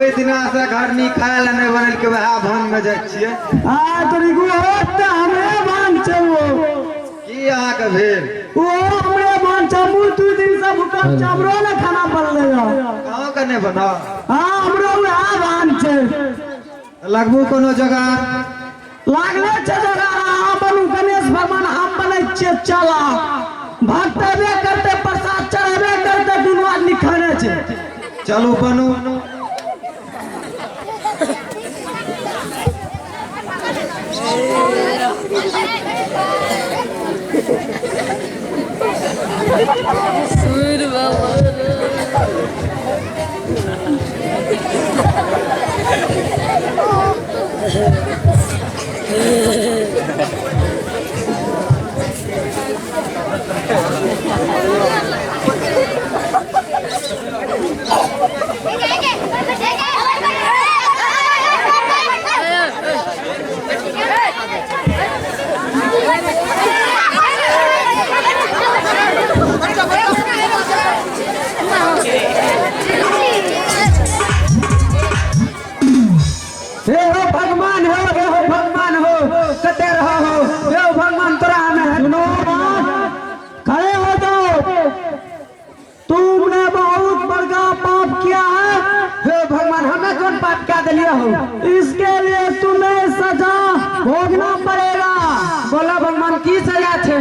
ओहि दिना से घरनी खाय लए नहि बनेलकै, वएह भान में जाइ छियै। आ तोरी गो तऽ हमरे भान छै ओ। की अहाँके भेल? ओ हमरे भान छै, हमहूँ 2 दिन से भूखल छी, हमरो ने खाना बनलै हँ। अहाँके नहि बनल? हाँ, हमरो वएह भान छै। लगबू कोनो जगह? लागले छै जगह, अहाँ बनू गणेश भगवान, हम बनै छियै चला। भक्त अयबे करतै, प्रसाद चढ़ेबे करतै, दुनू आदमी खाने छै। चलू बनू। हे हो भगवान हो, हे हो भगवान हो, कते रहो हो, हे हो भगवान तोरा हमें। सुनो बात, खड़े हो जाओ। तुमने बहुत बड़ा पाप किया है। हे भगवान, हमें कौन पाप क्या दिलिया हो? इसके लिए तुम्हें सजा भोगना पड़ेगा। बोला भगवान, की सजा छे?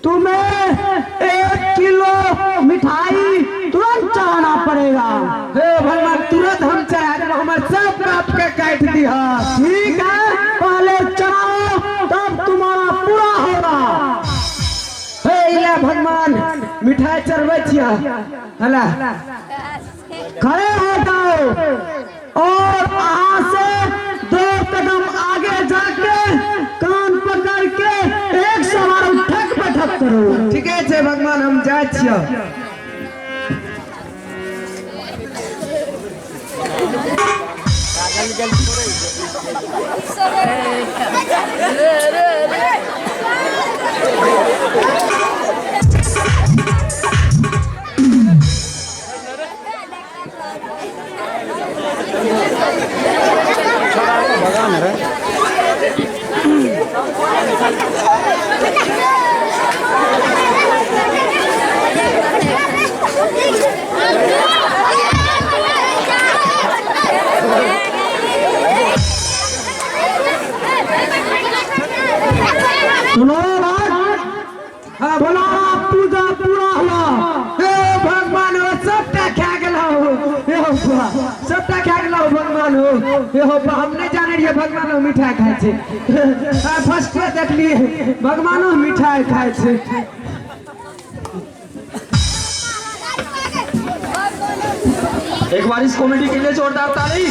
तुम्हें 1 किलो मिठाई तुरंत चढ़ाना पड़ेगा। हे भगवान, तुरंत हम चढ़ा देब, हमार सब पाप के काट दिया। ठीक है, पहले चढ़ाओ तब तुम्हारा पूरा होगा। हे इला भगवान, मिठाई चढ़बै छिया। हला खड़े हो जाओ और वहां से 2 कदम आगे जाके कान पकड़ के 1 सवार उठक बैठक करो। ठीक है छे भगवान, हम जाइ छियो। सुनो बात, तुम्हारा पूजा पूरा हुआ। हे भगवान हो, सबटा खा गेलौ। हे हो बुआ, सबटा खा गेलौ भगवान हो। हे हो बा, हम नहीं जाने रहिए भगवान हो मिठाई खाय छै। आ फर्स्ट पे देखलिए भगवानो मिठाई खाय छै। एक बार इस कॉमेडी के लिए जोरदार ताली।